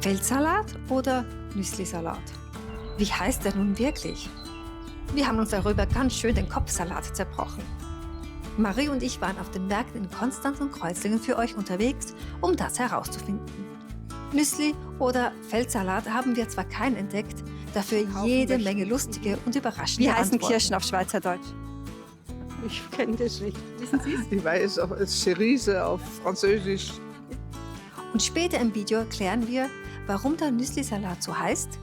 Feldsalat oder Müslisalat? Wie heißt der nun wirklich? Wir haben uns darüber ganz schön den Kopfsalat zerbrochen. Marie und ich waren auf den Märkten in Konstanz und Kreuzlingen für euch unterwegs, um das herauszufinden. Müsli oder Feldsalat haben wir zwar keinen entdeckt, dafür jede Menge lustige und überraschende Wie heißen Antworten. Kirschen auf Schweizerdeutsch? Ich kenne das nicht. Wissen Sie es? Ich weiß auch, es ist Cerise auf Französisch. Und später im Video erklären wir, warum der Müslisalat so heißt,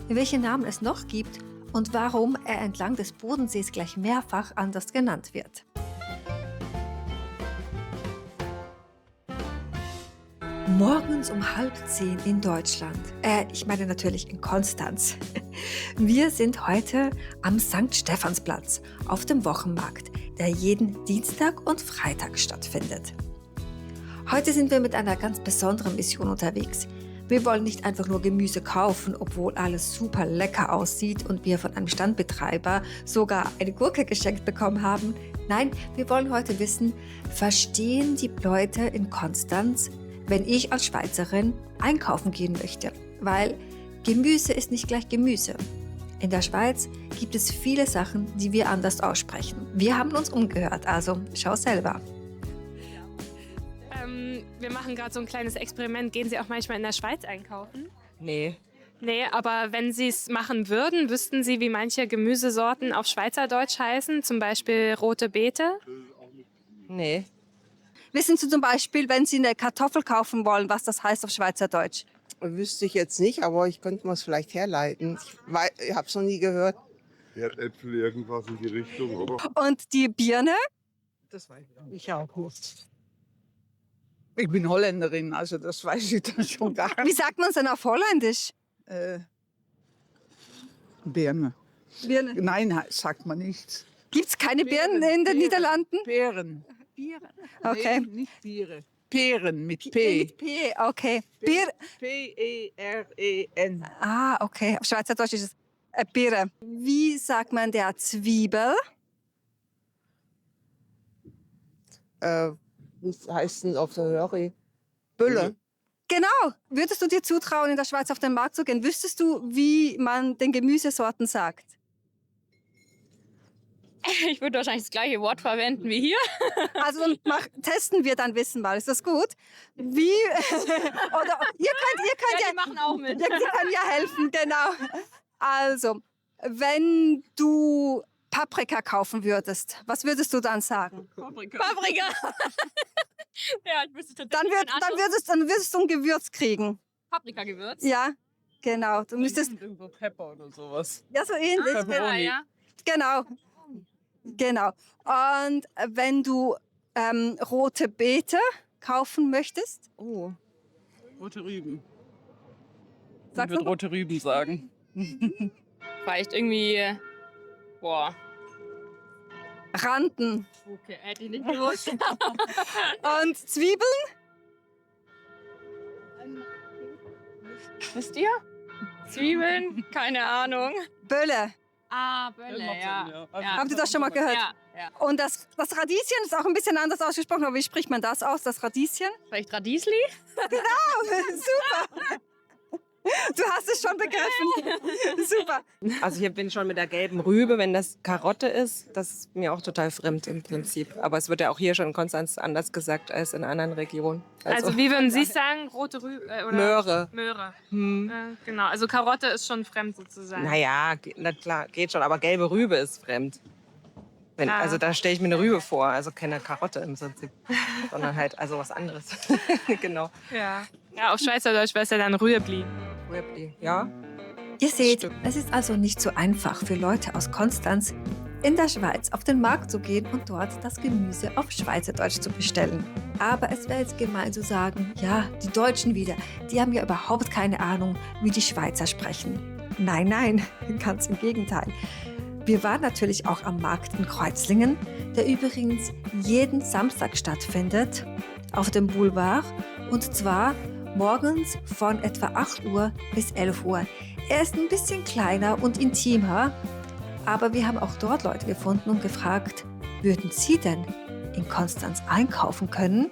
welche Namen es noch gibt und warum er entlang des Bodensees gleich mehrfach anders genannt wird. Morgens um 9:30 in Deutschland. Ich meine natürlich in Konstanz. Wir sind heute am St. Stephansplatz auf dem Wochenmarkt, der jeden Dienstag und Freitag stattfindet. Heute sind wir mit einer ganz besonderen Mission unterwegs. Wir wollen nicht einfach nur Gemüse kaufen, obwohl alles super lecker aussieht und wir von einem Standbetreiber sogar eine Gurke geschenkt bekommen haben. Nein, wir wollen heute wissen, verstehen die Leute in Konstanz, wenn ich als Schweizerin einkaufen gehen möchte? Weil Gemüse ist nicht gleich Gemüse. In der Schweiz gibt es viele Sachen, die wir anders aussprechen. Wir haben uns umgehört, also schau selber. Wir machen gerade so ein kleines Experiment. Gehen Sie auch manchmal in der Schweiz einkaufen? Nee. Nee, aber wenn Sie es machen würden, wüssten Sie, wie manche Gemüsesorten auf Schweizerdeutsch heißen? Zum Beispiel rote Beete? Nee. Wissen Sie zum Beispiel, wenn Sie eine Kartoffel kaufen wollen, was das heißt auf Schweizerdeutsch? Wüsste ich jetzt nicht, aber ich könnte mir es vielleicht herleiten. Ich habe es noch nie gehört. Erdäpfel, irgendwas in die Richtung, oder? Und die Birne? Das weiß ich auch nicht. Ich bin Holländerin, also das weiß ich dann schon gar Wie nicht. sagt man es denn auf Holländisch? Birne. Birne. Nein, sagt man nicht. Gibt es keine Birnen in den Niederlanden? Beeren. Okay. Nee, nicht Biere. Peeren mit P. Mit P, okay. Bir P-E-R-E-N. okay. Auf Schweizerdeutsch ist es Birne. Wie sagt man der Zwiebel? Wie heißt denn auf der Höri? Bülle. Genau. Würdest du dir zutrauen, in der Schweiz auf den Markt zu gehen? Wüsstest du, wie man den Gemüsesorten sagt? Ich würde wahrscheinlich das gleiche Wort verwenden wie hier. Also testen wir dann Wissen mal. Ist das gut? Wie? Oder ihr könnt Ja, die machen auch mit. Ja, die können ja helfen, genau. Also, wenn du Paprika kaufen würdest, was würdest du dann sagen? Paprika. Ja, ich müsste Dann würdest du ein Gewürz kriegen. Paprika-Gewürz. Ja, genau. Du müsstest Irgendwo Pepper oder sowas. ja so ähnlich. Ah, ja. Genau. Genau. Und wenn du rote Beete kaufen möchtest, Oh. Rote Rüben. Sag Ich würde mal. rote Rüben sagen. Vielleicht irgendwie, boah, Randen okay, hätte ich nicht gewusst. und Zwiebeln, Wisst ihr? Zwiebeln? Keine Ahnung. Bölle. Ah, Bölle, macht ja. Sinn, ja. Also Ja. Habt ihr das schon mal gehört? Ja, ja. Und das Radieschen ist auch ein bisschen anders ausgesprochen, aber wie spricht man das aus, das Radieschen? Vielleicht Radiesli? Super. Du hast es schon begriffen. Super. Also ich bin schon mit der gelben Rübe, wenn das Karotte ist, das ist mir auch total fremd im Prinzip. Aber es wird ja auch hier schon in Konstanz anders gesagt als in anderen Regionen. Also wie würden Sie es sagen? Rote Rübe? Möhre. Möhre. Hm. Genau, also Karotte ist schon fremd sozusagen. Naja, na klar, geht schon, aber gelbe Rübe ist fremd. Ah. Also da stelle ich mir eine Rübe vor, also keine Karotte im Prinzip, sondern halt also was anderes. Genau. Ja. Ja, auf Schweizerdeutsch wäre es ja dann Rüebli. Rüebli, ja. Ihr seht, Stimmt. es ist also nicht so einfach für Leute aus Konstanz, in der Schweiz auf den Markt zu gehen und dort das Gemüse auf Schweizerdeutsch zu bestellen. Aber es wäre jetzt gemein zu sagen, ja, die Deutschen wieder, die haben ja überhaupt keine Ahnung, wie die Schweizer sprechen. Nein, nein, ganz im Gegenteil. Wir waren natürlich auch am Markt in Kreuzlingen, der übrigens jeden Samstag stattfindet, auf dem Boulevard, und zwar morgens von etwa 8 Uhr bis 11 Uhr. Er ist ein bisschen kleiner und intimer, aber wir haben auch dort Leute gefunden und gefragt, würden Sie denn in Konstanz einkaufen können?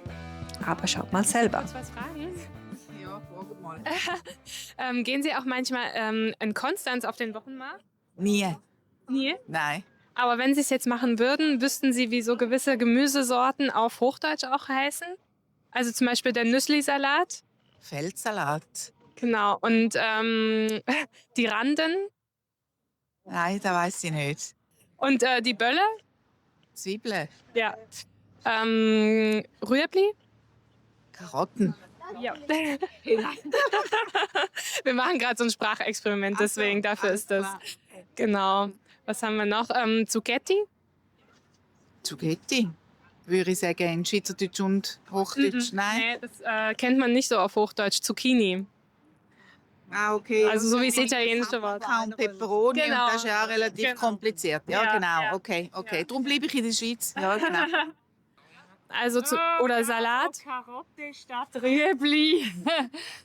Aber schaut mal selber. Kannst du was fragen? Ja, frag mal. Gehen Sie auch manchmal in Konstanz auf den Wochenmarkt? Nie. Nie. Nein. Aber wenn Sie es jetzt machen würden, wüssten Sie, wie so gewisse Gemüsesorten auf Hochdeutsch auch heißen? Also zum Beispiel der Nüsslisalat. Feldsalat. Genau. Und die Randen Nein, das weiß ich nicht. und die Bölle. Zwiebeln. Ja. Rüebli. Karotten. Ja. Wir machen gerade so ein Sprachexperiment, deswegen dafür ist das. Genau. Was haben wir noch? Zucchetti. Zucchetti. Würde ich sagen, in Schweizerdeutsch und Hochdeutsch. Nein. Nee, das kennt man nicht so auf Hochdeutsch. Zucchini. Ah, okay. Also so wie das italienische Wort. Kaum Peperoni Genau. und das ist ja auch relativ Genau. kompliziert. Ja, Ja, genau. ja. Okay. Darum bleibe ich in der Schweiz. Ja, genau. Also oder Salat. Karotte statt Rüebli.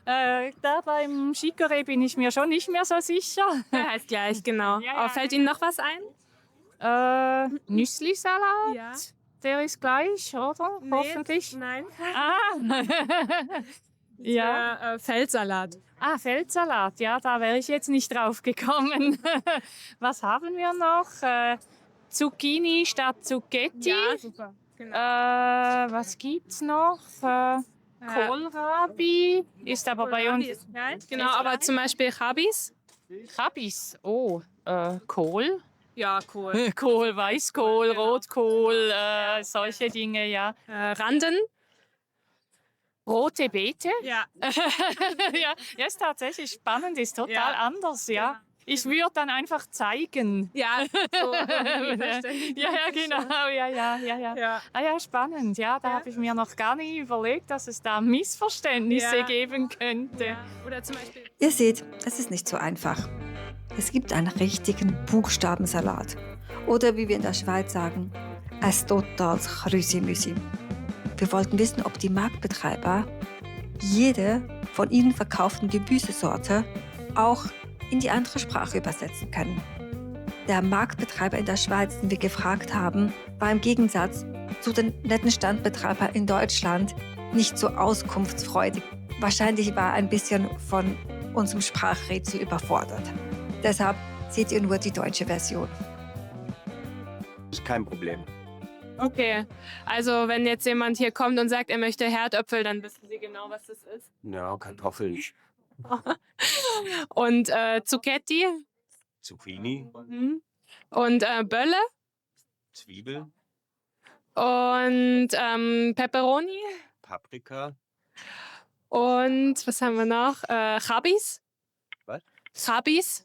Da beim Chicorée bin ich mir schon nicht mehr so sicher. Heißt gleich, genau. Ja, ja, Aber fällt Ihnen noch was ein? Nüsslisalat, Ja. der ist gleich, oder? Hoffentlich. Nein. Ah. Ja, Feldsalat. Ah, Feldsalat, ja, da wäre ich jetzt nicht drauf gekommen. Was haben wir noch? Zucchini statt Zucchetti. Ja, super. Genau. Was gibt's noch? Kohlrabi ist aber bei uns Genau, aber zum Beispiel Chabis. Chabis. Oh, Kohl. Ja, cool. Kohl, Weißkohl, Rotkohl, solche Dinge, ja. Randen. Rote Beete. Ja. Ja, ist tatsächlich spannend, ist total anders, ja. Ich würde dann einfach zeigen. Ja, so Ja, genau, ja. Ah ja, spannend, ja, da habe ich mir noch gar nicht überlegt, dass es da Missverständnisse geben könnte. Oder zum Beispiel. Ihr seht, es ist nicht so einfach. Es gibt einen richtigen Buchstabensalat. Oder wie wir in der Schweiz sagen, ein totales Chrüsi-Müsi. Wir wollten wissen, ob die Marktbetreiber jede von ihnen verkauften Gemüsesorte auch in die andere Sprache übersetzen können. Der Marktbetreiber in der Schweiz, den wir gefragt haben, war im Gegensatz zu den netten Standbetreibern in Deutschland nicht so auskunftsfreudig. Wahrscheinlich war er ein bisschen von unserem Sprachrätsel überfordert. Deshalb seht ihr nur die deutsche Version. Ist kein Problem. Okay, also wenn jetzt jemand hier kommt und sagt, er möchte Herdöpfel, dann wissen Sie genau, was das ist. Ja, Kartoffeln, Und Zucchetti Zucchini, und Bölle Zwiebeln, und Peperoni Paprika. und was haben wir noch? Chabis. Was? Chabis.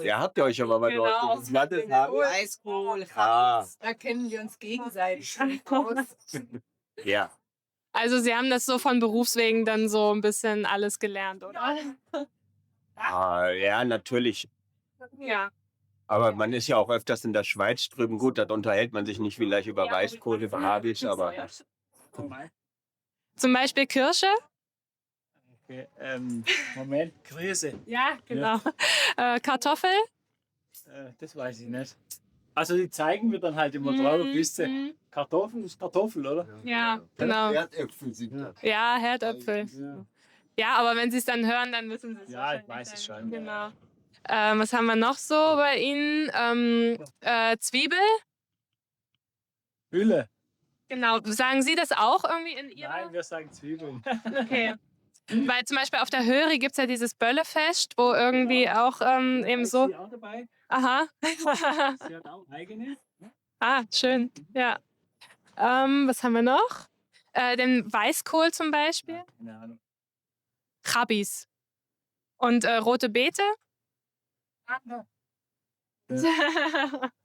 Ja, habt ihr euch aber mal Genau. Leute. Was ist haben? Weißkohl. Ah, Da kennen wir uns gegenseitig. ja. Also Sie haben das so von Berufswegen dann so ein bisschen alles gelernt, oder? Ah, ja, natürlich. Ja. Aber man ist ja auch öfters in der Schweiz drüben. Gut, da unterhält man sich nicht vielleicht über Weißkohl, über Habisch, aber Zum Beispiel Kirsche. Okay, Moment, Grüße. Ja, genau. Kartoffel. Das weiß ich nicht. Also die zeigen mir dann halt immer drauf, wisst ihr, Kartoffeln ist Kartoffel, oder? Ja, genau. Erdäpfel sind das. Ja, Herdöpfel. Ja, Ja, aber wenn Sie es dann hören, dann wissen Sie es. ja ich wahrscheinlich weiß es dann. schon. Genau. Was haben wir noch so bei Ihnen? Zwiebel. Hülle. Genau. Sagen Sie das auch irgendwie in Ihrer? Nein, wir sagen Zwiebeln. Okay. Weil zum Beispiel auf der Höri gibt es ja dieses Böllefest, wo irgendwie auch eben so. Ist sie auch dabei? Aha. Sie hat auch eigene. Ah, schön. Ja. Was haben wir noch? Den Weißkohl zum Beispiel. Keine Ahnung. Chabis. Und rote Beete. Ah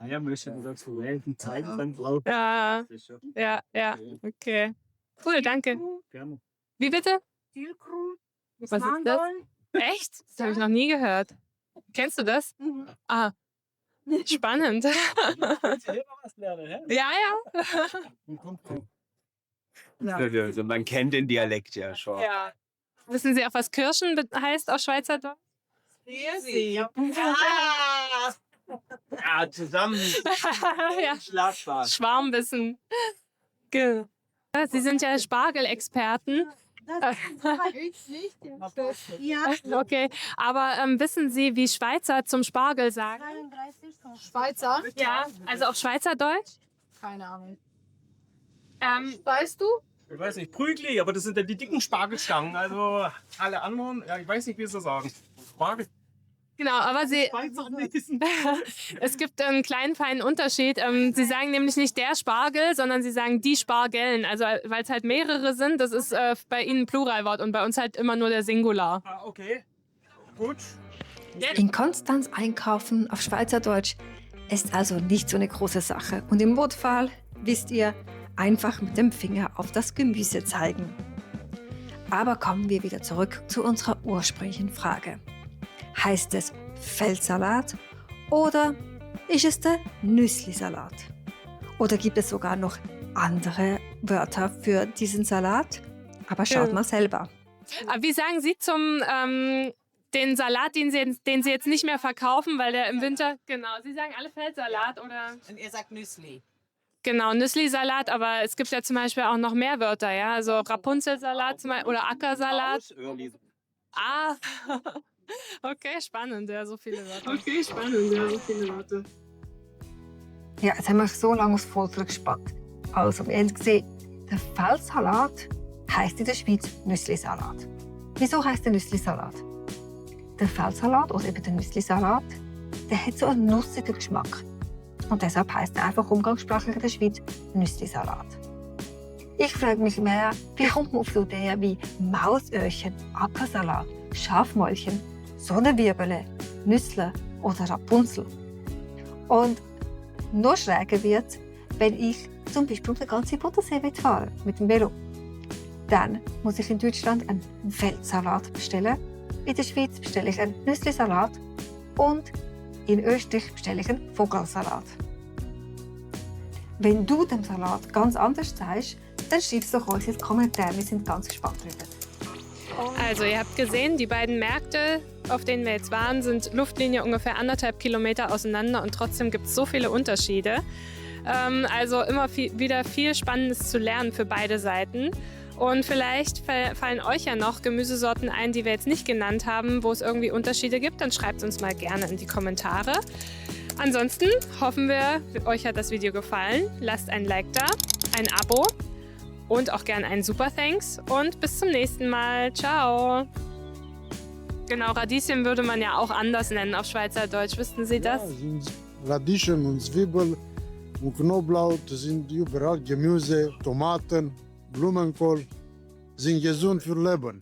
ja, möchte du das verwenden, zeigen dann drauf. Ja, Das ist schon ja. Okay. Cool, danke. gerne. Wie bitte? Was ist das? Echt? Das habe ich noch nie gehört. Kennst du das? Ah, spannend. Kannst du hier noch was lernen, hä? Ja. Also man kennt den Dialekt ja schon. Ja. Wissen Sie auch, was Kirschen heißt auf Schweizerdeutsch? Ja, zusammen. Ja. Schlagbar. Schwarmwissen. Genau. Ja, Sie sind ja Spargelexperten. Okay, aber wissen Sie, wie Schweizer zum Spargel sagen? Schweizer? Ja, also auf Schweizerdeutsch? Keine Ahnung. Weißt du? Ich weiß nicht, Prügli, aber das sind ja die dicken Spargelstangen. Also alle anderen, ja, ich weiß nicht, wie sie sagen. Spargel. Genau, aber es gibt einen kleinen feinen Unterschied. Sie sagen nämlich nicht der Spargel, sondern sie sagen die Spargellen. Also weil es halt mehrere sind, das ist bei ihnen ein Pluralwort und bei uns halt immer nur der Singular. Ah, okay. Gut. In Konstanz einkaufen auf Schweizerdeutsch ist also nicht so eine große Sache. Und im Notfall, wisst ihr, einfach mit dem Finger auf das Gemüse zeigen. Aber kommen wir wieder zurück zu unserer ursprünglichen Frage. Heißt es Feldsalat oder ist es der Nüsslisalat? Oder gibt es sogar noch andere Wörter für diesen Salat? Aber schaut mal selber. Aber wie sagen Sie zum den Salat, den Sie jetzt nicht mehr verkaufen, weil der im Winter... Genau, Sie sagen alle Feldsalat oder... Und ihr sagt Nüssli. Genau, Nüsslisalat, aber es gibt ja zum Beispiel auch noch mehr Wörter, ja, also Rapunzelsalat zum Beispiel, oder Ackersalat. Ah, okay, spannend, ja, so viele Wörter. Ja, jetzt haben wir so lange aufs Folter gespannt. Also, wir haben gesehen, der Feldsalat heisst in der Schweiz Nüsslisalat. Wieso heisst der Nüsslisalat? Der Feldsalat oder eben der Nüsslisalat, der hat so einen nussigen Geschmack. Und deshalb heisst er einfach umgangssprachlich in der Schweiz Nüsslisalat. Ich frage mich mehr, wie kommt man auf so Ideen wie Mausöhrchen, Ackersalat, Schafmäulchen, Sonnenwirbele, Nüssle oder Rapunzel? Und noch schräger wird es, wenn ich zum Beispiel um den ganzen Bodensee fahren mit dem Velo. Dann muss ich in Deutschland einen Feldsalat bestellen. In der Schweiz bestelle ich einen Nüsslisalat und in Österreich bestelle ich einen Vogelsalat. Wenn du den Salat ganz anders sagst, dann schreib es doch uns in die Kommentare. Wir sind ganz gespannt darüber. Also ihr habt gesehen, die beiden Märkte, auf denen wir jetzt waren, sind Luftlinie ungefähr 1,5 Kilometer auseinander und trotzdem gibt es so viele Unterschiede. Also immer wieder viel Spannendes zu lernen für beide Seiten. Und vielleicht fallen euch ja noch Gemüsesorten ein, die wir jetzt nicht genannt haben, wo es irgendwie Unterschiede gibt. Dann schreibt uns mal gerne in die Kommentare. Ansonsten hoffen wir, euch hat das Video gefallen. Lasst ein Like da, ein Abo und auch gerne einen Super Thanks. Und bis zum nächsten Mal. Ciao. Genau, Radieschen würde man ja auch anders nennen auf Schweizerdeutsch. Wussten Sie das? Ja, Radieschen und Zwiebel und Knoblauch, das sind überall Gemüse, Tomaten, Blumenkohl, sind gesund für Leben.